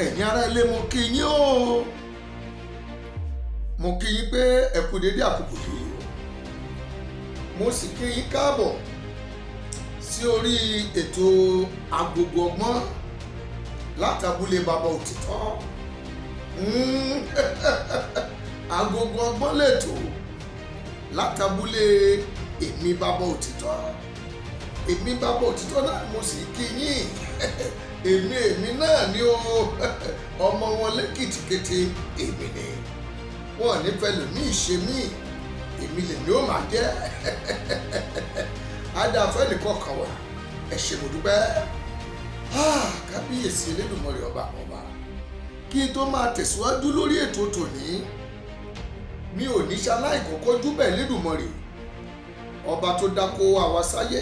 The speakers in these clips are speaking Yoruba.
Ẹ̀yin ará ilé, mo kí yín o. Mo kí yín pé ẹ kú dédé àkókò yìí. Mo sì kí yín káàbọ̀ sí orí ètò Agogo Ọgbọ́n látàbúlé Bàbá Òtítọ́. Agogo Ọgbọ́n lètò látàbúlé èmi Bàbá Òtítọ́. Èmi Bàbá Òtítọ́ náà mo sì kí yín. Èmi náà ni ó ọmọ wọn lẹ́kìtì kété. Èmi ni wọn ò ní fẹ́ lòmí ìṣe mí, èmi lèmi ó máa jẹ́ adáfẹ́ nìkan kan wà. Ẹ ṣé, mo dúpẹ́. Kábíyèsí Elédùmarè, ọba ọba. Kí n tó máa tẹ̀síwájú lórí ètò tòní, mi ò ní ṣaláì kọ́kọ́ júbà Elédùmarè, ọba tó dákó àwa sáyé,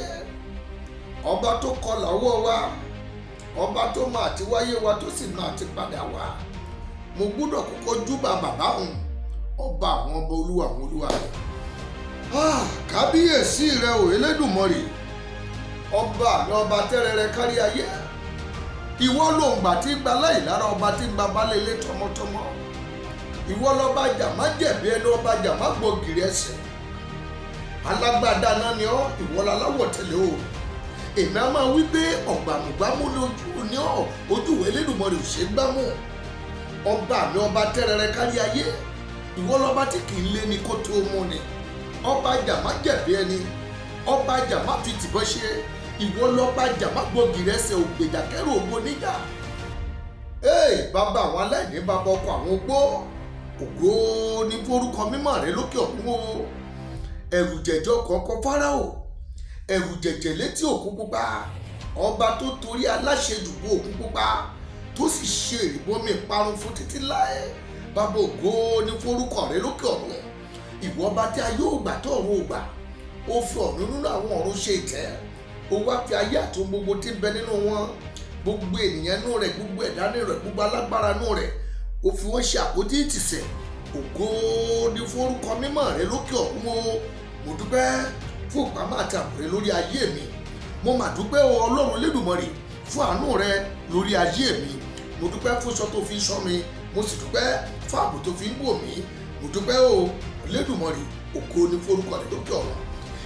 ọba tó kọlà ọwọ́ wa, ọba tó máa ti wáyé wa, tó sì máa ti padà wá. Mo gbúdọ̀ kọ́kọ́ júbà bàbá òun, ọba àwọn ọba, olúwa àwọn olúwa rẹ̀. Kábíyèsí rẹ ò Elédùmarè, ọba mi, ọba tẹ́rẹrẹ kárí ayé. Ìwọ ló ń gbà tí gba láì lára, ọba tí ń gba balẹ̀ ilé tọmọtọmọ. Ìwọ lọba jàmá jẹ̀bi ẹni, ọba jàmá gbògìrì ẹsẹ̀. Alágbádá náà ni ọ́, ìwọ laláwọ̀ tẹ̀lé o. Èmi á máa wí pé ọ̀gbàmùgbàmù lójú ní ọ́, ojú ìwé Elédùmarè ò ṣe é gbámú. Ọba mi, ọba tẹ́rẹrẹ kárí ayé, ìwọ lọba tí kì í lé ní kó tó mú ni, ọba jàmá jẹ̀bi ẹni, ọba jàmá fi tìbọn ṣe. Ìwọ lọba jàmá gbògìrì ẹsẹ̀, ògbèjà kẹrù ògbó níjà. Ee, bàbá àwọn aláìní, bàbá ọkọ àwọn ogbó, ògo ní forúkọ mímọ́ rẹ lókè ọ̀hún o. Ẹ̀rù jẹ̀jẹ̀ ọkọ̀ Fáráò, ẹ̀rù jẹ̀jẹ̀ létí òkun pupa, ọba tó torí aláṣejù bó òkun pupa, tó sì ṣe ìrìbọmi ìparun fún títí láé. Bàbá, ògo ní forúkọ rẹ lókè ọ̀run. Ìwọ ọba tí ayé ò gbà tó ọ̀run ò gbà, ó fi ọ̀run nínú àwọn ọ̀run ṣe ìtẹ́, ó wá fi ayé àti ohun gbogbo tí ń bẹ nínú wọn, gbogbo ènìyàn nú rẹ̀, gbogbo ẹ̀dá nínú rẹ̀, gbogbo alágbára nú rẹ̀, ó fi wọ́n ṣe àpótí ìtìsẹ̀. Ògo ní forúkọ mímọ́ rẹ lókè ọ̀run o. Mo dúpẹ́ fún ìpamọ́ àti ààbò rẹ lórí ayé mi. Mo mà dúpẹ́ o, Ọlọ́run Elédùmarè, fún àánú rẹ lórí ayé mi. Mo dúpẹ́ fún iṣọ́ tó fi ń ṣọ́ mi, mo sì dúpẹ́ fún ààbò tó fi ń bò mí. Mo dúpẹ́ o, Elédùmarè. Ògo ní forúkọ rẹ lókè ọ̀run.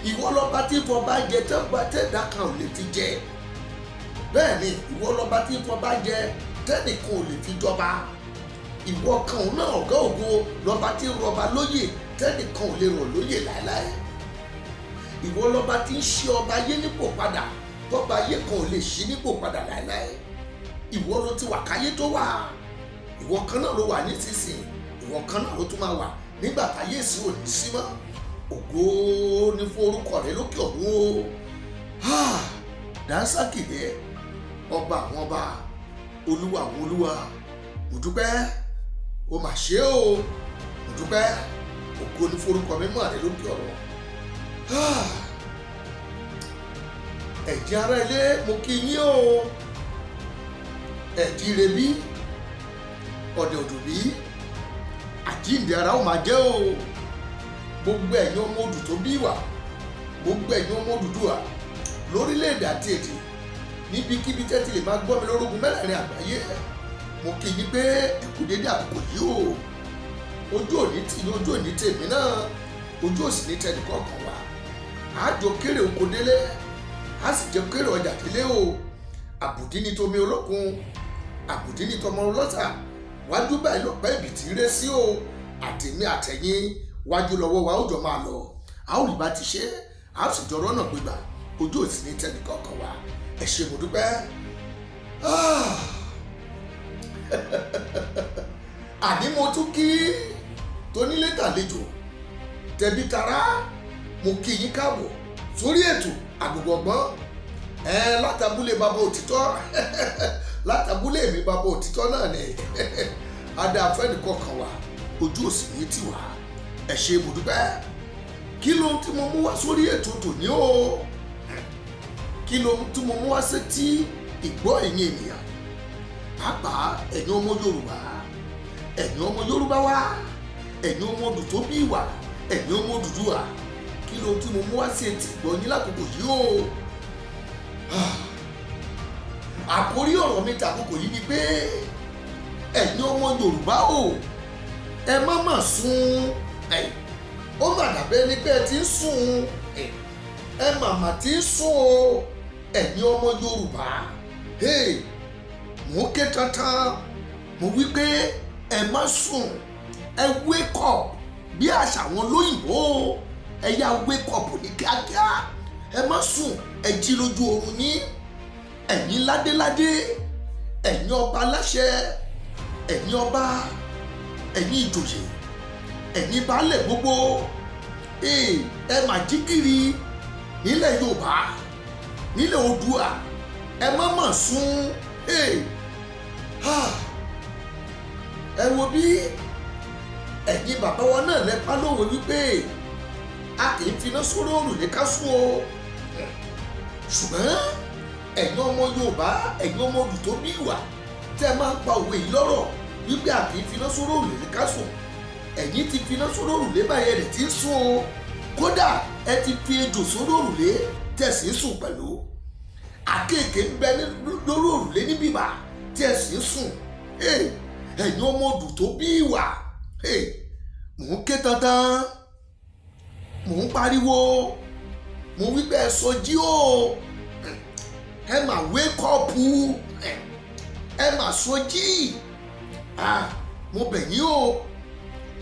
Ìwọ lọ́ba tí fọba jẹ tẹ́gbà tẹ́dá kan ò lè fi jẹ. Bẹ́ẹ̀ ni, ìwọ lọ́ba tí fọba jẹ tẹ́nìkan ò lè fi jọba. Ìwọ kan òun náà, ọ̀gá ògo, lọ́ba tí rọba lóyè tẹ́nìkan ò lè rọ̀ lóyè láéláé. Ìwọ lọ́ba tí ń ṣí ọba ayé nípò padà, tọ́ba ayé kan ò lè ṣí nípò padà láéláé. Ìwọ ló ti wà káyé tó wà, ìwọ kan náà ló wà nísinsìnyí, ìwọ kan náà ló tún máa wà nígbà táyé sí ò ní sí mọ́. Ògo ní fún orúkọ rẹ lókè ọ̀run o. Dáńsákì rẹ, ọba àwọn ọba, olúwa àwọn olúwa, mo dúpẹ́ o, mà ṣe o. Mo dúpẹ́. Ògo ní forúkọ mímọ́ rẹ lókè ọ̀run. Ẹ̀yin ará ilé, mo kí yín o. Ẹ̀dí rebí ọ̀dẹ̀ òdò bí, àjíǹde ara ó máa jẹ́ o. Gbogbo ẹ̀yin ọmọ odù tó bí wà, gbogbo ẹ̀yin ọmọ Odùduwà lórílẹ̀‐èdè àti èdè, níbikíbi tẹ́ ti lè máa gbọ́ mi lórógun mẹ́rẹ̀ẹ̀rin àgbáyé, mo kí yín pé ẹ kú dédé àkókò yìí o. Ojú òní tì ní, ojú òní tèmi náà, ojú òsì ní tẹnìkọ̀ọ̀kan wa. Àjò kéré oko délé, a sì jẹ kéré ọjà délé o. Àbùdí ni tomi olókun, àbùdí ni tọmọ ọlọ́sà. Wájú báyìí lọ́pẹ́ ìbìtì rẹ sí o. Àtèmi àtẹ̀yìn, wájú lọ́wọ́ wa ó jọ máa lọ, a ó rí bá ti ṣe, a ó sì jọ rọ́nà gbégbà. Ojú òsì ní tẹnìkọ̀ọ̀kan wa. Ẹ ṣé, mo dúpẹ́. Ah. Àní mo tún kí tonílé tàlejò, tẹbí tará, mo kí yín káàbọ̀ sórí ètò Agogo Ọgbọ́n ẹ látàbúlé Bàbá Òtítọ́, látàbúlé mi Bàbá Òtítọ́ náà ni. Adáfẹ́nìkọ̀ọ̀kan wa, ojú òsì ní tiwa. Ẹ ṣé, mo dúpẹ́. Kí ló tí mo mú wá sórí ètò tòní o? Kí ló tí mo mú wá sétí ìgbọ́ ẹ̀yin ènìyàn, pàápàá ẹ̀yin ọmọ Yorùbá, ẹ̀yin ọmọ Yorùbá wa, ẹ̀yin ọmọ odù tó bí wà, ẹ̀yin ọmọ Odùduwà? Kí ló tí mo mú wá sí etí ìgbọ́ yín lákòókò yìí o? Àkórí ọ̀rọ̀ mi tàkókò yìí ni pé Ẹ̀yin ọmọ Yorùbá o, ẹ má mà sùn. Ẹ̀ ó mà dàbẹ́ ni pé ẹ ti ń sùn, ẹ màmá ti ń sùn o, ẹ̀yin ọmọ Yorùbá. Hey, mò ń ké tantan, mo wí pé ẹ má sùn, ẹ wake up bí àṣà àwọn lóyìnbó. Ẹ yá wake up ní kíákíá, ẹ má sùn, ẹ jí lójú oorun yín. Ẹ̀yin ládéládé, ẹ̀yin ọba aláṣẹ, ẹ̀yin ọba, ẹ̀yin ìjòyè, ẹ̀yin baálẹ̀ gbogbo, ẹ mà jí gìrì nílẹ̀ Yorùbá, nílẹ̀ Oòduà, ẹ má mà sùn. Ẹ wo bí ẹ̀yin bàbá wa náà lẹ́pá lówe wípé a kì í finá sórí òrùlé ká sùn o. Ṣùgbọ́n ẹ̀yin ọmọ Yorùbá, ẹ̀yin ọmọ odù tó bí ìwà tẹ́ ẹ máa ń pa òwe yìí lọ́rọ̀ wípé a kì í finá sórí òrùlé ká sùn, ẹ̀yin ti finá sórí òrùlé báyẹn rẹ̀ ti ń sùn o. Kódà ẹ ti fi ejò sórí òrùlé tẹ̀ sí ń sùn pẹ̀lú. Àkekèé ń bẹ lórí òrùlé níbí bá tí ẹ sì ń sùn. Ẹ̀yin ọmọ odù tó bí ìwà, mò ń ké tantan, mò ń pariwo, mo wí pé ẹ sọ jí o, ẹ mà wake up, ẹ mà sọ jí. Mo bẹ̀ yín o,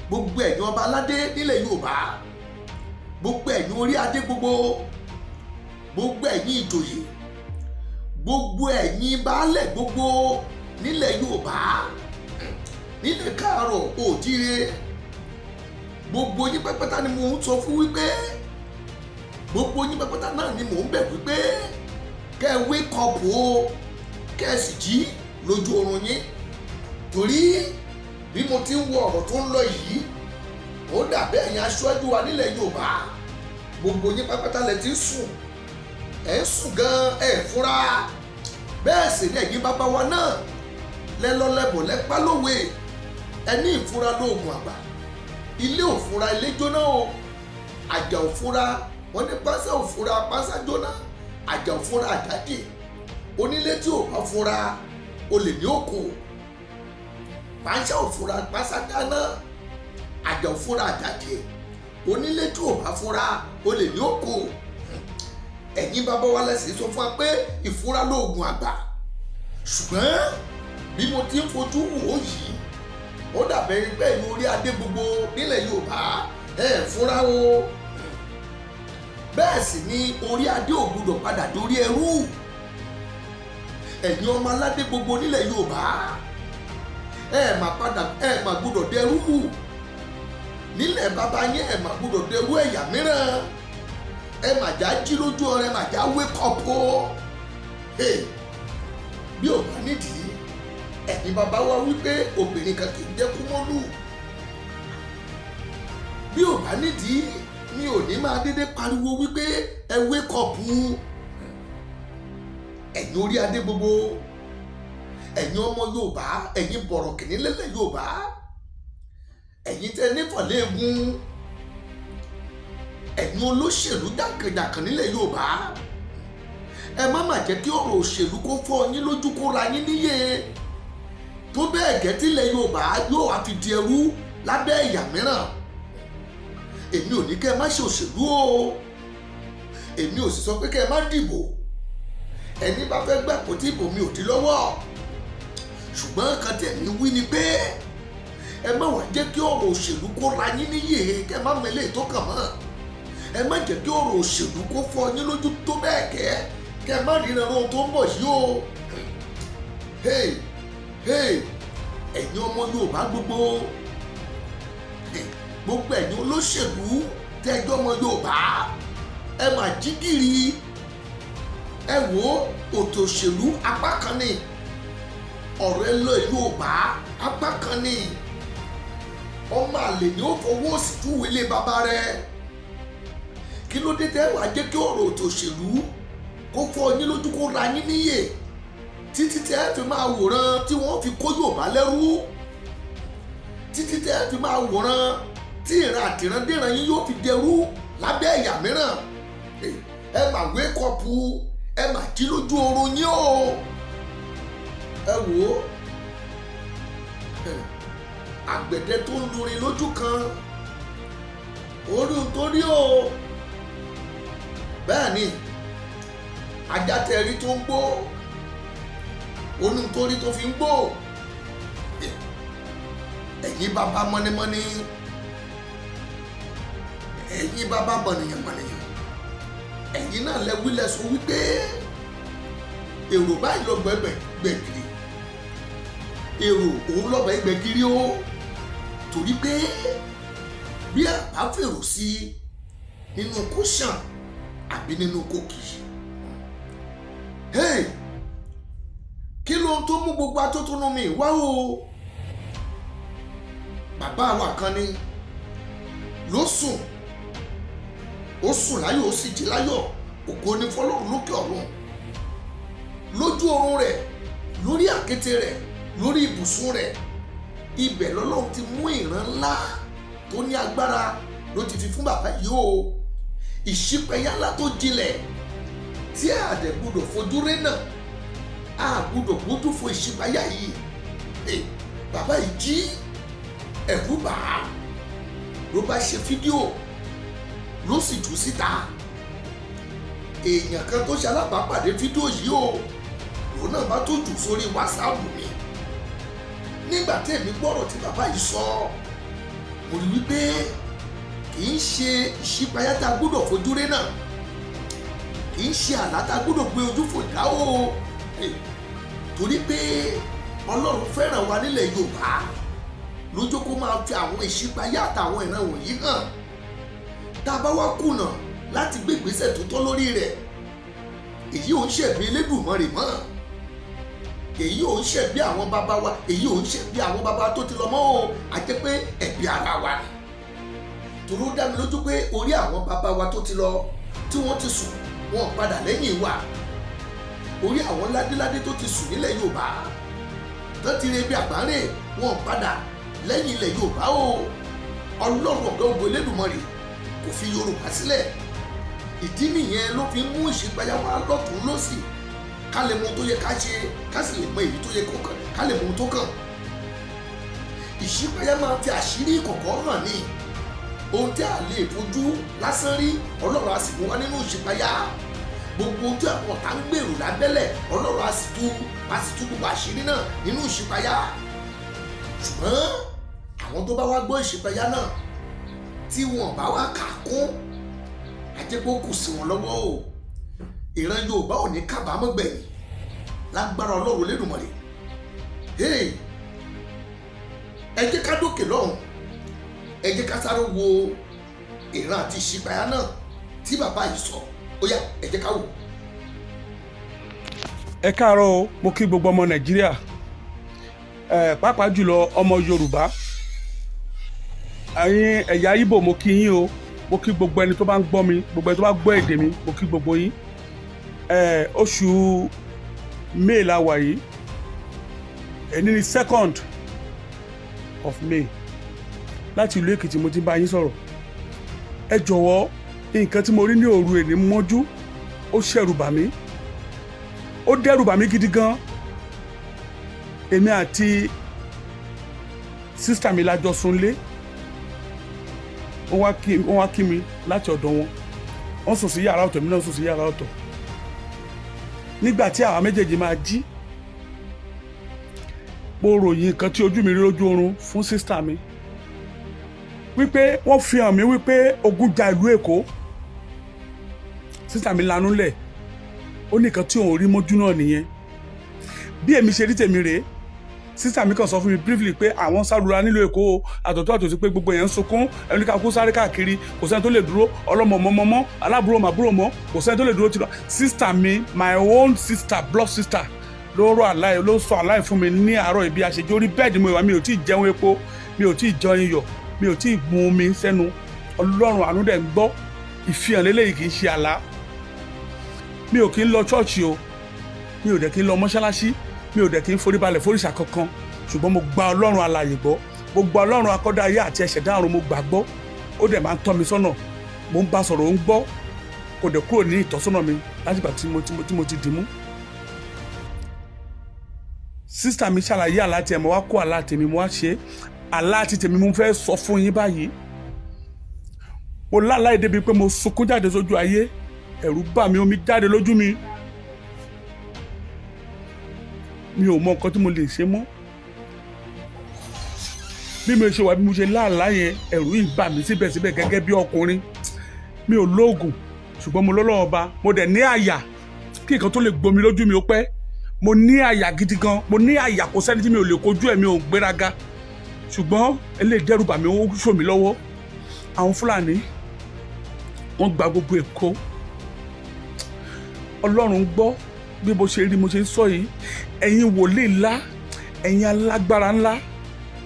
gbogbo ẹ̀yin ọba aládé nílẹ̀ Yorùbá, gbogbo ẹ̀yin orí adé gbogbo, gbogbo ẹ̀yin ìjòyè, gbogbo ẹ̀yin baálẹ̀ gbogbo nílẹ̀ Yorùbá, nílẹ̀ káàárọ̀ oòjíire, gbogbo yín pátápátá ni mò ń sọ fún wípé, gbogbo yín pátápátá náà ni mò ń bẹ̀ wípé kẹ́ ẹ wake up o, kẹ́ ẹ sì jí lójú oorun yín, torí bí mo ti ń wo ọ̀rọ̀ tó ń lọ yìí, ó dàbí ẹ̀yin aṣáájú wa nílẹ̀ Yorùbá, gbogbo yín pátápátá lẹ ti ń sùn. Ẹ̀ ń sùn gan, ẹ̀ fúnra. Bẹ́ẹ̀ sì ni ẹ̀yin bàbá wa náà lẹ́lọ́lẹ́bọ̀ lẹ́pá lówe, ẹ ní ìfúnra lóògùn àgbà. Ilé òfúnra, ilé jóná o. Àjà òfúnra, wọ́n ní pásá òfúnra, pásá jóná. Àjà òfúnra, àjájì. Onílé tí ò bá fúnra, olè ní òkò. Pàṣẹ òfúnra, pásá dáná. Àjà òfúnra, àjájì. Onílé tí ò bá fúnra, olè ní òkò. Ẹ̀yin bàbá wa lẹ́sìn sọ fún wa pé ìfúnra lóògùn àgbà, ṣùgbọ́n bí mo ti ń fojú wò ó yìí, ó dàbẹ̀ pé ẹ̀yin orí adé gbogbo nílẹ̀ Yorùbá, ẹ̀ fúnra o. Bẹ́ẹ̀ sì ni orí adé ò gbọdọ̀ padà dórí ẹrú. Ẹ̀yin ọmọ aládé gbogbo nílẹ̀ Yorùbá, ẹ̀ má padà, ẹ̀ má gbọdọ̀ dẹrú nílẹ̀ bàbá yín, ẹ̀ má gbọdọ̀ dẹrú ẹ̀yà mìíràn. Ẹ mà já jí lójú ọrẹ, mà já wake up o. Bí ò bá nídìí, ẹ̀yin bàbá wa wípé obìnrin kan kì í jẹ́ kúmọ́lù. Bí ò bá nídìí, mi ò ní máa dédé pariwo wípé ẹ wake up. Ẹ̀yin orí adé gbogbo, ẹ̀yin ọmọ Yorùbá, ẹ̀yin bọ̀rọ̀kìnní lélẹ̀ Yorùbá, ẹ̀yin tẹ́ nífọ̀lẹ́gùn, ẹ̀yin olóṣèlú jàǹkànjàǹkàn nílẹ̀ Yorùbá, ẹ má má jẹ́ kí ọ̀rọ̀ òṣèlú kó fọ́ yín lójú, kó ra yín níyè tó bẹ́ẹ̀ gẹ́ tílẹ̀ Yorùbá yóò wá fi di ẹrú lábẹ́ ẹ̀yà mìíràn. Èmi ò ní kẹ́ ẹ má ṣe òṣèlú o, èmi ò sì sọ pé kẹ́ ẹ má dìbò. Ẹni bá fẹ́ gbà kó tí ìbò mi ò dí lọ́wọ́, ṣùgbọ́n kan tẹ̀mí wí ni pé ẹ má wá jẹ́ kí ọ̀rọ̀ òṣèlú kó ra yín níyè, kẹ́ ẹ má mọ eléyìí tó kàn mọ́. Ẹ má jẹ́ kí ọ̀rọ̀ òṣèlú kó fọ́ yín lójú tó bẹ́ẹ̀ gẹ́ kẹ́ ẹ má ríran ohun tó ń bọ̀ yìí o. Hey, hey, ẹ̀yin ọmọ Yorùbá gbogbo, gbogbo ẹ̀yin olóṣèlú tẹ́jọ́ ọmọ Yorùbá, ẹ mà jí gìrì. Ẹ wo òtò òṣèlú apá kan ni ọ̀rọ̀ ẹ lọ Yorùbá, apá kan ni. Ọmọ àlè ni ó fọwọ́ òsì júwe ilé bàbá rẹ̀. Kí ló dé tẹ́ wàá jẹ́ kí ọ̀rọ̀ òtò òṣèlú kó fọ́ yín lójú, kó ra yín níyè, títí tẹ́ fi máa wòran tí wọ́n fi kó Yorùbá lẹ́rú, títí tẹ́ fi máa wòran tí ìran àtìrandíran yín yóò fi dẹrú lábẹ́ ẹ̀yà mìíràn? Ẹ mà wake up, ẹ mà jí lójú oorun yín o. Ẹ wò ó. Alágbẹ̀dẹ tó ń lurin lójú kan, orí ohun tó rí o. Bẹ́ẹ̀ ni ajá tẹ rí tó ń gbó, ohun tó rí tó fi ń gbó. Ẹ̀yin bàbá mọ́nímọ́ní, ẹ̀yin bàbá mọ̀nìyàn mọ̀nìyàn, ẹ̀yin náà lẹ wílẹ̀ sọ wípé èrò báyìí lọ gbẹgbẹ gbẹ̀gìrì, èrò òun lọ́bẹ̀ gbẹ̀gìrì o, torí pé bí a bá fèrò sí nínú kó ṣàn àbí nínú kó kì í. Hey! Kí ló ń tó mú gbogbo atótónu mi wá o? Bàbá wa kan ni ló sùn, ó sùn láyọ̀, ó sì jí láyọ̀. Ògo ní fọlọ́run lókè ọ̀run. Lójú oorun rẹ̀, lórí àkéte rẹ̀, lórí ibùsùn rẹ̀, ibẹ̀ lọ́lọ́run ti mú ìran ńlá tó ní agbára ló ti fi fún bàbá yìí o, ìṣípayá ńlá tó jinlẹ̀ tí a dẹ̀ gbọ́dọ̀ fojú rí náà. A gbọ́dọ̀ gbójú fo ìṣípayá yìí. Bàbá yìí jí, ẹ̀rù bà á, ló bá ṣe fídíò, ló sì jù síta. Èèyàn kan tó ṣe alábàápàdé fídíò yìí o, lòun náà bá tó jù sórí WhatsApp mi. Nígbà tí èmi gbọ́rọ̀ tí bàbá yìí sọ, mo rí wípé kì í ṣe ìṣípayá tá a gbọ́dọ̀ fojú rí náà, kì í ṣe àlá tá a gbọ́dọ̀ gbé ojú fò dá o, torí pé Ọlọ́run fẹ́ràn wa nílẹ̀ Yorùbá lójó kó máa fi àwọn ìṣípayá àtàwọn ìran wọ̀nyí hàn. Tá a bá wá kùnà láti gbé ìgbésẹ̀ tó tọ́ lórí rẹ̀, èyí ò ń ṣẹ̀bi Elédùmarè mọ́, èyí ò ń ṣẹ̀bi àwọn bàbá wa, èyí ò ń ṣẹ̀bi àwọn bàbá tó ti lọ mọ́ o, a jẹ́ pé ẹ̀bi ara wa ni. Torí ó dá mi lójú pé orí àwọn bàbá wa tó ti lọ, tí wọ́n ti sùn, wọn padà lẹ́yìn wa. Orí àwọn ládéládé tó ti sùn nílẹ̀ Yorùbá, tó ti re ibi àgbáre, wọn padà lẹ́yìn ilẹ̀ Yorùbá o. Ọlọ́run ọ̀gá ògo Elédùmarè kò fi Yorùbá sílẹ̀. Ìdí nìyẹn ló fi ń mú ìṣípayá wá lọ́tún lọ́sì, ká lè mọ ohun tó yẹ ká ṣe, ká sì lè mọ èyí tó yẹ kó kàn, ká lè mọ ohun tó kàn. Ìṣípayá máa fi àṣírí ìkọ̀kọ̀ hàn ní ohun tí a lè fojú lásán rí. Ọlọ́run á sì mú wá nínú ìṣípayá gbogbo ohun tí àwọn ọ̀tá ń gbèrò lábẹ́lẹ̀. Ọlọ́run á sì tú gbogbo àṣírí náà nínú ìṣípayá. Ṣùgbọ́n àwọn tó bá wá gbọ́ ìṣípayá náà, tí wọn bá wá kà kún, àjẹpọ̀ kù sí wọn lọ́wọ́ o. Ìran Yorùbá ò ní kábàámọ̀ gbẹ̀yìn lágbára Ọlọ́run Olódùmarè. Hey! Ẹ jẹ́ ká dókè lọ́hùn, ẹ jẹ́ ká sáré wo ìran àti ìṣípayá náà tí bàbá yìí sọ. Ó yá, ẹ jẹ́ ká wò. Ẹ káàárọ̀ o. Mo kí gbogbo ọmọ Nàìjíríà, ẹ pàápàá jùlọ ọmọ Yorùbá, ẹ̀yin ẹ̀yà Ìgbò, mo kí yín o. Mo kí gbogbo ẹni tó bá ń gbọ́ mi, gbogbo ẹni tó bá gbọ́ èdè mi, mo kí gbogbo yín. Ẹ oṣù May la wà yìí. Èní ni 2nd of May. Láti ìlú Èkìtì mo ti bá yín sọ̀rọ̀. Ẹ jọ̀wọ́, nǹkan tí mo rí ní òru èní mọ́jú, ó ṣẹ̀rù bà mí, ó dẹ́rù bà mí gidi gan. Èmi àti sister mi la jọ sunlé. Wọ́n wá kí mi láti ọ̀dọ̀ wọn. Wọ́n sùn sí yàrá ọ̀tọ̀, èmi náà sùn sí yàrá ọ̀tọ̀. Nígbà tí àwa méjèèjì máa jí, mo ròyìn nǹkan tí ojú mi rí lójú oorun fún sister mi, wípé wọ́n fi hàn mí wípé ogun ja ìlú Èkó. Sister mi lanú lẹ̀, ó ní nǹkan tí òun rí mọ́jú náà nìyẹn. Bí èmi ṣe rí tèmi rèé. Sister mi kàn sọ fún mi briefly pé àwọn sárura nílùú Èkó àtọ̀tọ̀ àtòsí, pé gbogbo èèyàn ń sunkún, ẹni ká kú sáré káàkiri, kò sẹ́ni tó lè dúró, ọlọ́mọ mọ́mọ́mọ́, aláàbúrò màbúrò mọ́, kò sẹ́ni tó lè dúró tìlọ. Sister mi, my own sister, blood sister, ló rọ àláì, ló sọ àláì fún mi ní àárọ̀ ibi àṣejù orí bẹ́ẹ̀dì mo wà. Mi ò tí ì jẹun epo, mi ò tí ì jẹun iyọ̀, mi ò tí ì mu omi sẹ́nu. Ọlọ́run àánú dẹ̀ ń gbọ́. Ìfihàn lélẹ́yìí, kì í ṣe àlá. Mi ò kí ń lọ ṣọ́ọ̀ṣì o, mi ò dẹ̀ kí ń lọ mọ́ṣáláṣí, mi ò dẹ̀ kí ń foríbalẹ̀ foríṣà kankan, ṣùgbọ́n mo gba Ọlọ́run alààyè gbọ́. Mo gba Ọlọ́run akọ́dá ayé àti ẹ̀ṣẹ̀dá ọ̀run, mo gbà gbọ́. Ó dẹ̀ máa ń tọ́ mi sọ́nà. Mo ń bá sọ̀rọ̀, ó ń gbọ́, kò dẹ̀ kúrò ní ìtọ́sọ́nà mi látìgbà tí mo ti dì mú. Sister mi ṣàlàyé àlá tiẹ̀, mo wá kó àlá tèmi, mo wá ṣe é. Àlá ti tèmi mo fẹ́ sọ fún yín báyìí. Mo lálàá débi pé mo sunkún jáde sójú ayé, ẹ̀rù bà mí, omi jáde lójú mi. Mi ò mọ nǹkan tí mo lè ṣe mọ́. Bí mo ṣe wà, bí mo ṣe láàlá yẹn, ẹ̀rù yìí bà mí síbẹ̀síbẹ̀. Gẹ́gẹ́ bí ọkùnrin, mi ò lóògùn, ṣùgbọ́n mo lọ́lọ́run ọba. Mo dẹ̀ ní àyà kí nǹkan tó lè gbomi lójú mi ó pẹ́. Mo ní àyà gidi gan, mo ní àyà. Kò sẹ́ni tí mi ò lè kojú ẹ̀, mi ò gbéraga, ṣùgbọ́n eléyìí dẹ́rù bà mí, ó ṣò mí lọ́wọ́. Àwọn Fúlàní, wọ́n gba gbogbo Èkó. Ọlọ́run gbọ́, bí mo ṣe rí mo ṣe ń sọ yìí. Ẹ̀yin wòlíì ńlá, ẹ̀yin alágbára ńlá,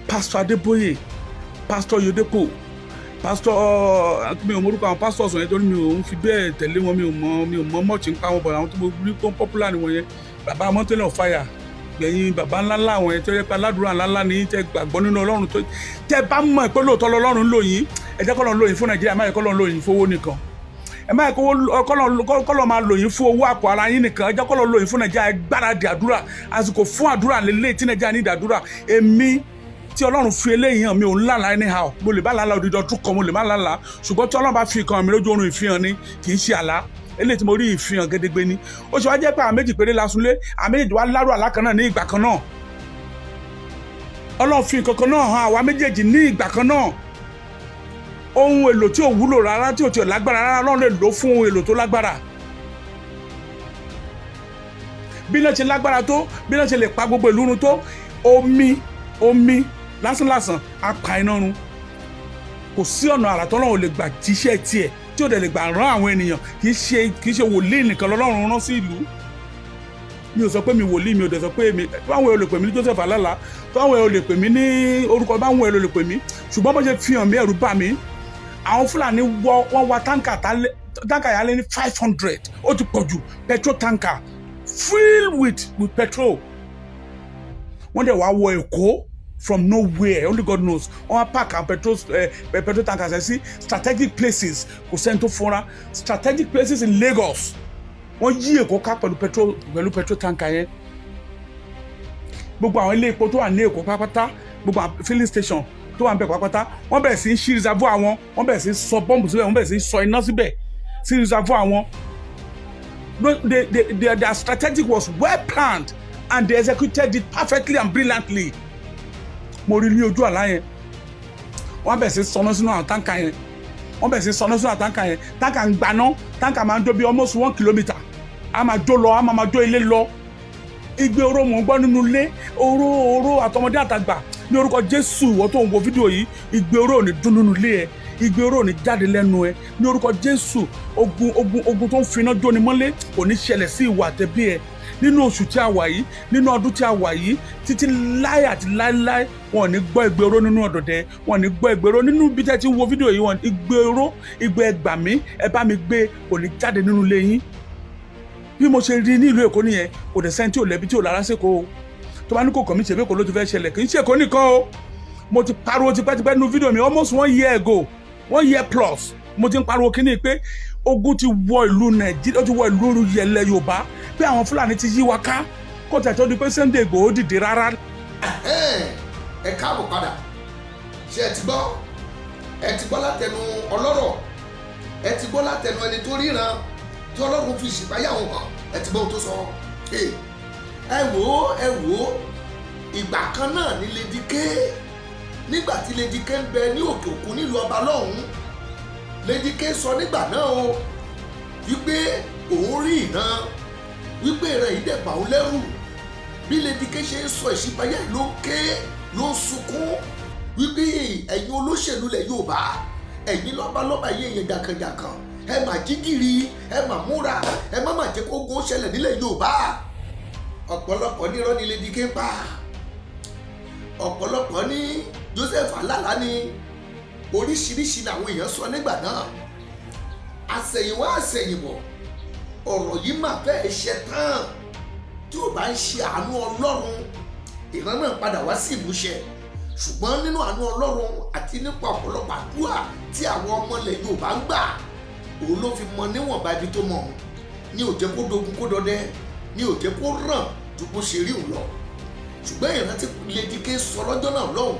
Pásítọ̀ Adébóyè, Pásítọ̀ Oyèdépò, Pásítọ̀, mi ò mọ̀rúkọ àwọn pásítọ̀ sọ̀rọ̀ yẹn torí mi ò ń fi bẹ́ẹ̀ tẹ̀lé wọn. Mi ò mọ much nípa wọn bọ̀. Àwọn tó mo rí pọ́n popular ni wọ́n yẹn, bàbá Mountain of Fire, gbẹ̀yìn bàbá ńláńlá, àwọn yẹn tó yẹ pé aládùúrà ńláńlá ní tẹ gbàgbọ́ nínú Ọlọ́run, tó tẹ bá mọ̀ pé lóòótọ́ lọ́lọ́run ń lò yín, ẹ jẹ́ kọ́lọ́run lò yín fún Nàìjíríà. Má yẹ kọ́lọ́run lò yín fún owó nìkan. Ẹ má yẹ kọ́lọ́run máa lò yín fún owó àpò ara yín nìkan. Ẹ jẹ́ kọ́lọ́run lò yín fún Nàìjíríà. Ẹ gbáradì àdúrà. Àsìkò fún àdúrà lélẹ̀ tí Nàìjíríà ní ìdàdúrà. Èmi tí Ọlọ́run fi eléyìí hàn, mi ò ń lálàá anyhow. Mo lè má lálàá odidi ọdún kan, mo lè má lálàá, ṣùgbọ́n tí Ọlọ́run bá fi kan mi lójú oorun, ìfihàn ni, kì í ṣe àlá. Eléyìí tí mo rí, ìfihàn gédégbé ni. Ó ṣe wá jẹ́ pé àwọn méjì péré lasunlé, àwọn méjèèjì wá lárò àlá kan náà ní ìgbà kan náà. Ọlọ́run fi nǹkan kan náà hàn àwa méjèèjì ní ìgbà kan náà. Ohun èlò tí ò wúlò rárá, tí ò tí ò lágbára rárá, Ọlọ́run lè lò fún ohun èlò tó lágbára. Bí náà ṣe lágbára tó, bí náà ṣe lè pa gbogbo ìlú run tó, omi, omi lásánlàsàn á pa iná run. Kò sí ọ̀nà àrà tọ́lọ́run ò lè gbà jíṣẹ́ tiẹ̀, tí ò dẹ̀ lè gbà rán àwọn ènìyàn. Kì í ṣe wòlíì nìkan lọ́lọ́run rán sí ìlú. Mi ò sọ pé mi wòlíì, mi ò dẹ̀ sọ pé mi. Báwọn ò lè pè mí ní Joseph Alala, báwọn ò lè pè mí ní orúkọ, báwọn ò lè pè mí, ṣùgbọ́n bó ṣe fi hàn mí, ẹ̀rù bà mí. Àwọn Fúlàní wọ, wọ́n wa tanker, tanker yà lé ní 500, ó ti pọ̀ jù, petrol tanker filled with petrol. Wọ́n dẹ̀ wá wọ Èkó from nowhere, only God knows. Wọ́n wá park àwọn petrol tankers ẹ̀ sí strategic places. Kò sẹ́ni tó fúnra. Strategic places in Lagos, wọ́n yí Èkó ká pẹ̀lú petrol tanker yẹn. Gbogbo àwọn ilé epo tó wà ní Èkó pátápátá, gbogbo àwọn filling station tó wà ń bẹ̀ pátápátá, wọ́n bẹ̀rẹ̀ sí í ṣí reservoir wọn, wọ́n bẹ̀rẹ̀ sí í sọ bọ́ǹbù síbẹ̀, wọ́n bẹ̀rẹ̀ sí í sọ iná síbẹ̀ sí reservoir wọn. No, their strategy was well planned and they executed it perfectly and brilliantly. Mo rí ní ojú àlá yẹn, wọ́n bẹ̀rẹ̀ sí sọná sínú àwọn tanker yẹn, wọ́n bẹ̀rẹ̀ sí sọná sínú àwọn tanker yẹn. Tanker ń gbaná, tanker máa ń jó bí almost 1 kilometre, a máa jó lọ, a máa jó ilé lọ. Igbe oró mò ń gbọ́ nínú ilé, oró, oró, àtọmọdé àtàgbà. Ní orúkọ Jésù, ìwọ tó ń wo fídíò yìí, igbe oró ò ní dún nínú ilé ẹ, igbe oró ò ní jáde lẹ́nu ẹ. Ní orúkọ Jésù, ogun, ogun, ogun tó ń finá jóni mọ́lé kò ní ṣẹlẹ̀ sí ìwọ àtẹbí ẹ nínú oṣù tí a wà yìí, nínú ọdún tí a wà yìí, títí láé àti láéláé. Wọn ò ní gbọ́ igbe oró nínú ọ̀dọ̀dẹ, wọn ò ní gbọ́ igbe oró nínú bí tẹ́ ti ń wo fídíò yìí. Wọn igbe oró, igbe ẹgbà mí, ẹ bá mi gbé, kò ní jáde nínú ilé yín. Bí mo ṣe rí ní ìlú Èkó nìyẹn. Kò dẹ̀ sẹ́ni tí ò lẹ́bi, tí ò lára sẹ́kọ̀ọ́. Tó bá ní kò kàn mí, ṣèbí Èkó ló ti fẹ́ ṣẹlẹ̀? Kì í ṣe Èkó nìkan o. Mo ti pariwo tipẹ́tipẹ́ nínú fídíò mi, almost one year ago, one year plus, mo ti ń pariwo kíní pé ogun ti wọ ìlú Nàìjíríà, ó ti wọ ìlú yẹlẹ Yorùbá, pé àwọn Fúlàní ti yí wa ká, kó tẹ̀ tó di pé Sunday Igboho dìde rárá. Ẹ káàbọ̀ padà. Ṣé ẹ ti gbọ́? Ẹ ti gbọ́ látẹnu ọlọ́rọ̀, ẹ ti gbọ́ látẹnu ẹni tó ríran tí Ọlọ́run fi ṣìpáyà òun hàn. Ẹ ti gbọ́ ohun tó sọ. Ẹ wò ó, ẹ wò ó. Ìgbà kan náà ní Lady K, nígbà tí Lady K ń bẹ ní òkè òkun nílùú ọba lọ́hùn-ún, Lady K sọ nígbà náà o wípé òun rí ìran, wípé ìran yìí dẹ̀ bà òun lẹ́rù. Bí Lady K ṣe ń sọ ìṣípayá yìí, ló ń ké, ló ń sunkún wípé ẹ̀yin olóṣèlú lẹ̀ Yorùbá, ẹ̀yin lọ́balọ́ba yìí, èèyàn jàkànjàkàn, ẹ mà jí gìrì, ẹ mà múra, ẹ má mà jẹ́ kó ogun ó ṣẹlẹ̀ nílẹ̀ Yorùbá. Ọ̀pọ̀lọpọ̀ ní irọ́ ni Lady K ń pa, ọ̀pọ̀lọpọ̀ ní Joseph Alala ní. Oríṣiríṣi làwọn èèyàn sọ nígbà náà. Àsẹ̀yìnwá àsẹ̀yìnbọ̀, ọ̀rọ̀ yìí mà fẹ́ẹ́ ṣe tán. Tí ò bá ń ṣe àánú Ọlọ́run, ìran náà padà wá sí ìmúṣẹ. Ṣùgbọ́n nínú àánú Ọlọ́run àti nípa ọ̀pọ̀lọpọ̀ àdúrà tí àwọn ọmọ ilẹ̀ Yorùbá ń gbà, òun ló fi mọ níwọ̀nba ibi tó mọ̀ ní ò jẹ́ kó dogun, kó dọdẹ, ní ò jẹ́ kó ràn ju bó ṣe rí òun lọ. Ṣùgbọ́n ìrántí Lady K sọ lọ́jọ́ náà lọ́hùn,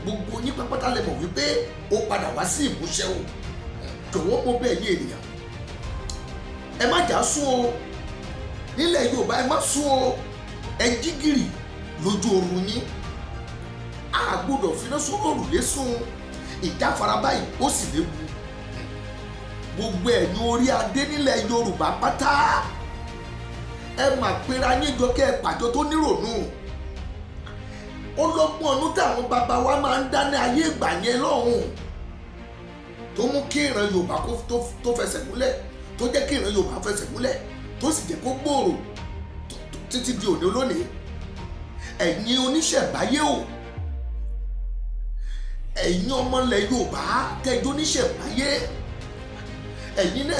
Gbogbo yín pápátá lè mọ̀ wípé ó padà wá sí ìmúṣẹ o. Jọ̀wọ́, mo bẹ̀ yín ènìyàn, ẹ má jà sún o. Nílẹ̀ Yorùbá, ẹ má sún o. Ẹ jí gìrì lójú oorun yín. A gbọ́dọ̀ finá sórí òrùlé sùn. Ìjáfara báyìí, ó sì léwu. Gbogbo ẹ̀yin orí adé nílẹ̀ Yorùbá pátá, ẹ mà pera yín jọ, kẹ́ ẹ pàjọ tó nírònú. Ọlọ́gbọ́n ọdún táwọn bàbá wa máa ń dá ní ayé ìgbà yẹn lọ́hùn tó mú kí ìran Yorùbá tó fẹsẹ̀ múlẹ̀, tó jẹ́ kí ìran Yorùbá fẹsẹ̀ múlẹ̀, tó sì jẹ́ kó gbòòrò títí di òní olónìí. Ẹ̀yin oníṣẹ̀báyé o, ẹ̀yin ọmọlẹ̀ Yorùbá tẹ́jọ́ oníṣẹ̀báyé, ẹ̀yin náà,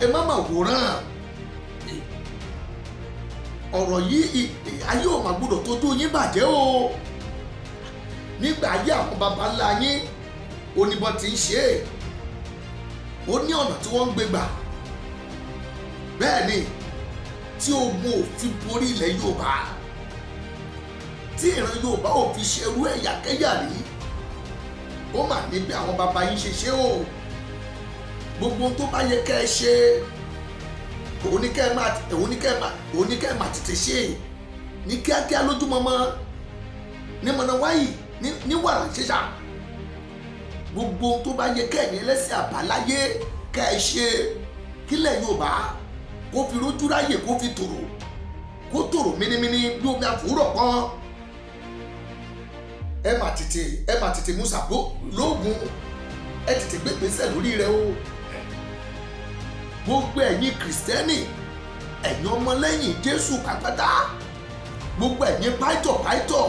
ẹ má mà wòran ọ̀rọ̀ yìí. Ayé ò mà gbọ́dọ̀ tójú yín bàjẹ́ o. Nígbà ayé àwọn baba ńlá yín, oníbọn ti ń ṣe é, ó ní ọ̀nà tí wọ́n ń gbé gbà. Bẹ́ẹ̀ ni tí ogun ò fi borí ilẹ̀ Yorùbá, tí ìran Yorùbá ò fi ṣerú ẹ̀yàkẹ́yà rí. Ó mà ní bí àwọn baba yín ṣe ṣe o. Gbogbo ohun tó bá yẹ kẹ́ ẹ ṣe, òun ní kẹ́ ẹ máa tètè ṣe ní kíákíá, lójúmọmọ, ní mọ̀nà wáyì, ní wàrà ṣíṣà. Gbogbo ohun tó bá yẹ kẹ́yìn ẹlẹ́sìn àbáláyé kẹ́ ẹ ṣe kílẹ̀ Yorùbá kó fi rójú ráyè, kó fi tòrò, kó tòrò mínímíní bí omi àfúrọ̀ pọ́n, ẹ mà tètè mú sàbó lóògùn. Ẹ tètè gbé ìgbésẹ̀ lórí rẹ o. Gbogbo ẹ̀yin Kìrìsìtẹ́nì, ẹ̀yin ọmọlẹ́yìn Jésù pátápátá, gbogbo ẹ̀yin pásítọ̀, pásítọ̀,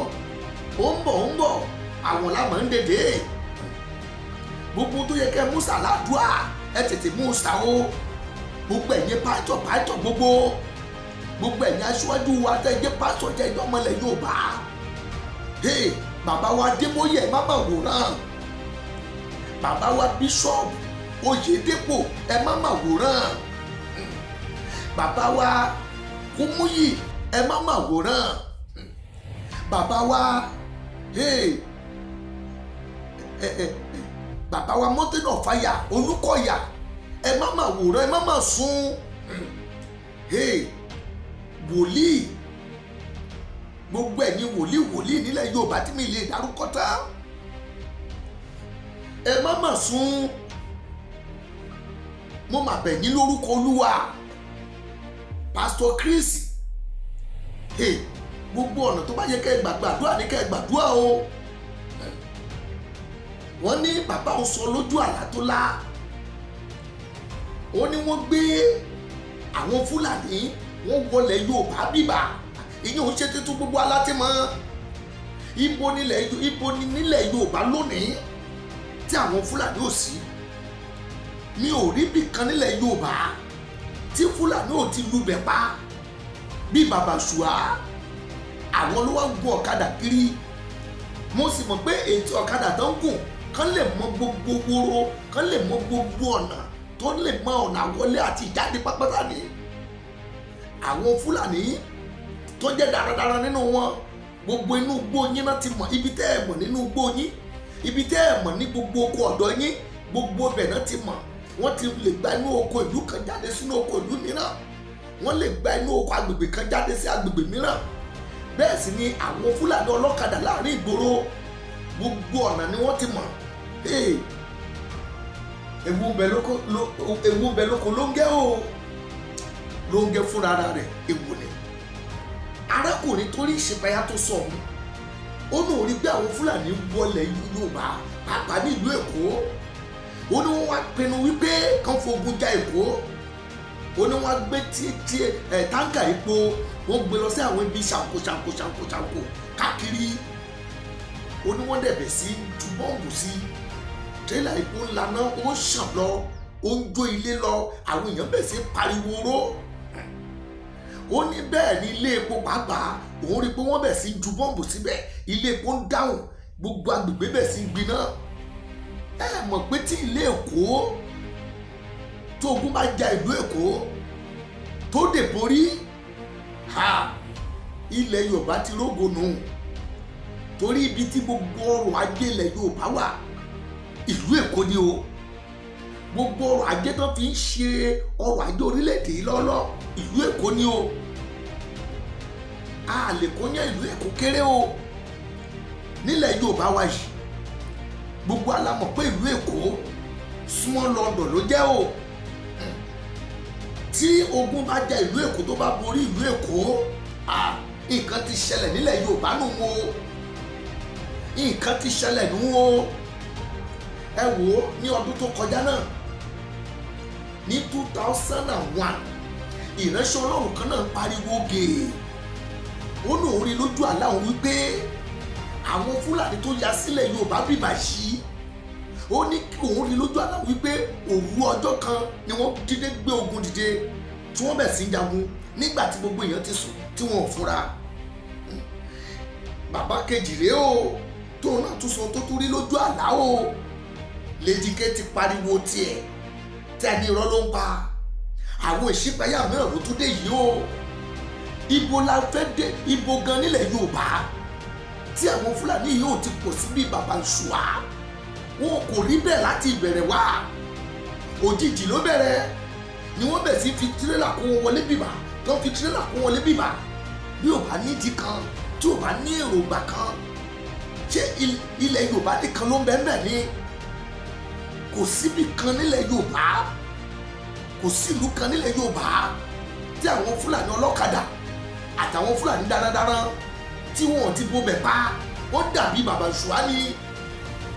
ó ń bọ̀, ó ń bọ̀, àwọn làmọ̀ ń dèdè. Gbogbo tó yẹ kẹ́ mú sàládùá, ẹ tètè mú sà o. Gbogbo ẹ̀yin pásítọ̀, pásítọ̀ gbogbo, gbogbo ẹ̀yin aṣíwájú wa tẹ́ jẹ́ pásítọ̀, jẹ́ ìjọmọlẹ̀ Yorùbá, hey, bàbá wa Adébóyè, ẹ má mà wòran. Bàbá wa Bíṣọ́ọ̀bù Oyèdépò, ẹ má mà wòran. Bàbá wa Kúmúyì, ẹ má mà wòran. Bàbá wa, hey, ẹ ẹ bàbá wa Mountain of Fire Olúkọ̀yà, ẹ má mà wòran, ẹ má mà sùn. Hey, wòlíì, gbogbo ẹ̀yin wòlíì, wòlíì nílẹ̀ Yorùbá tí mi lè dárúkọ tán, ẹ má mà sùn. Mo mà bẹ̀ yín lórúkọ Olúwa. Pastor Chris, hey, gbogbo ọ̀nà tó bá yẹ kẹ́ ẹ gbàgbàdúrà ní kẹ́ ẹ gbàdúrà o. Wọ́n ní bàbá òun sọ lójú àlá tó lá, ó ní wọ́n gbé àwọn Fúlàní, wọ́n wọlé Yorùbá bíbà. Ìyẹn ò ń ṣe tuntun, gbogbo aláti mọ̀. Ibo ni nílẹ̀ Yorùbá lónìí tí àwọn Fúlàní ò sí? Mi ò rí bì kan nílẹ̀ Yorùbá tí Fúlàní ò ti lubẹ̀ pa bí bàbá ṣùá. Àwọn ló wá gun ọ̀kadà kiri. Mo sì mọ̀ pé ètò ọ̀kadà tó ń gùn kán lè mọ gbogbo woro, kán lè mọ gbogbo ọ̀nà, tó lè mọ ọ̀nà àwọlé àti ìjáde pápátá ni. Àwọn Fúlàní tó jẹ́ darandaran nínú wọn, gbogbo inú igbó yín náà ti mọ̀. Ibi tẹ́ ẹ mọ̀ nínú igbó yín, ibi tẹ́ ẹ mọ̀ ní gbogbo oko ọ̀dọ̀ yín, gbogbo ibẹ̀ náà ti mọ̀. Wọ́n ti lè gba inú oko ìlú kan jáde sínú oko ìlú mìíràn. Wọ́n lè gba inú oko agbègbè kan jáde sí agbègbè mìíràn. Bẹ́ẹ̀ sì ni àwọn Fúlàní ọlọ́kadà láàrin ìgboro, gbogbo ọ̀nà ni wọ́n ti mọ̀. Hey, ewu ń bẹ lóko ló ń gẹ́ o, ló ń gẹ́ fúnra rẹ̀. Ewu ni arákùnrin tó rí ìṣípayá tó sọ ọ̀hún. Ó ní òun rí pé àwọn Fúlàní wọlé Yorùbá, pàápàá ní ìlú Èkó. Ó ní wọ́n wá pinnu wípé kán fogun ja Èkó. Ó ní wọ́n gbé tí ẹ̀ tanker epo, wọ́n gbé lọ sí àwọn ibi ṣàǹkó ṣàǹkó ṣàǹkó ṣàǹkó káàkiri. Ó ní wọ́n dẹ̀bẹ̀ sí ju bọ́ǹbù sí tírélà epo ńlá náà, ó ń ṣàn lọ, ó ń jó ilé lọ. Àwọn èèyàn bẹ̀ sí pariwo ró. Ó ní bẹ́ẹ̀ ni ilé epo pàápàá, òun rí i pé wọ́n bẹ̀ sí ju bọ́ǹbù síbẹ̀, ilé epo ń dáhùn, gbogbo agbègbè bẹ̀ sí gbiná. Ẹ mọ̀ pé tí ilé Èkó tó ogun bá ja ìlú Èkó tó dè borí ha, ilẹ̀ Yorùbá ti rógo nù. Torí ibi tí gbogbo ọrọ̀ ajé ilẹ̀ Yorùbá wà, ìlú Èkó ni o. Gbogbo ọrọ̀ ajé tó fi ń ṣe ọrọ̀ ajé orílẹ̀-èdè yìí lọ́lọ́, ìlú Èkó ni o. A lè kó yẹn, ìlú Èkó kéré o nílẹ̀ Yorùbá wa yìí. Gbogbo wa la mọ̀ pé ìlú Èkó, small London ló jẹ́ o. Tí ogun bá ja ìlú Èkó, tó bá borí ìlú Èkó, nǹkan ti ṣẹlẹ̀ nílẹ̀ Yorùbá nù o. Nǹkan ti ṣẹlẹ̀ nù o. Ẹ wò ó, ní ọdún tó kọjá náà, ní 2001, ìránṣẹ́ Ọlọ́run kan náà pariwo gèè. Ó ní òun rí lójú àlá òun wípé àwọn Fúlàní tó ya sílẹ̀ Yorùbá bìbà yìí, ó ní kí òun rí lójú àlá wípé òru ọjọ́ kan ni wọ́n dídé gbé ogun dìde, tí wọ́n bẹ̀ sí ń jagun nígbà tí gbogbo èèyàn ti sùn, tí wọ́n ò fura. Bàbá kejì rèé o, tóun náà tún sọ tó tún rí lójú àlá o. Lady K ti pariwo tiẹ̀ tí a ní irọ́ ló ń pa. Àwọn ìṣípayá mìíràn ló tún dé yìí o. Ibo la fẹ́ dé? Ibo gan nílẹ̀ Yorùbá tí àwọn Fúlàní yìí ò ti pọ̀ sí bí bàbá ìṣùwà? Wọn kò rí bẹ́ẹ̀ láti ìbẹ̀rẹ̀ wá. Òjijì ló bẹ̀rẹ̀ ni wọ́n bẹ̀ sí fi tirẹ́là kó wọn wọlé bìbà, tó fi tirẹ́là kó wọlé bìbà. Bí ò bá nídìí kan, tí ò bá ní èròǹgbà kan, ṣé ilẹ̀ Yorùbá nìkan ló ń bẹ́ẹ̀ bẹ́ẹ̀ ni? Kò síbì kan nílẹ̀ Yorùbá, kò sílùú kan nílẹ̀ Yorùbá tí àwọn Fúlàní ọlọ́kadà àtàwọn Fúlàní darandaran tí wọn ti bobẹ̀ pa. Wọ́n dàbí bàbá ṣùá ni.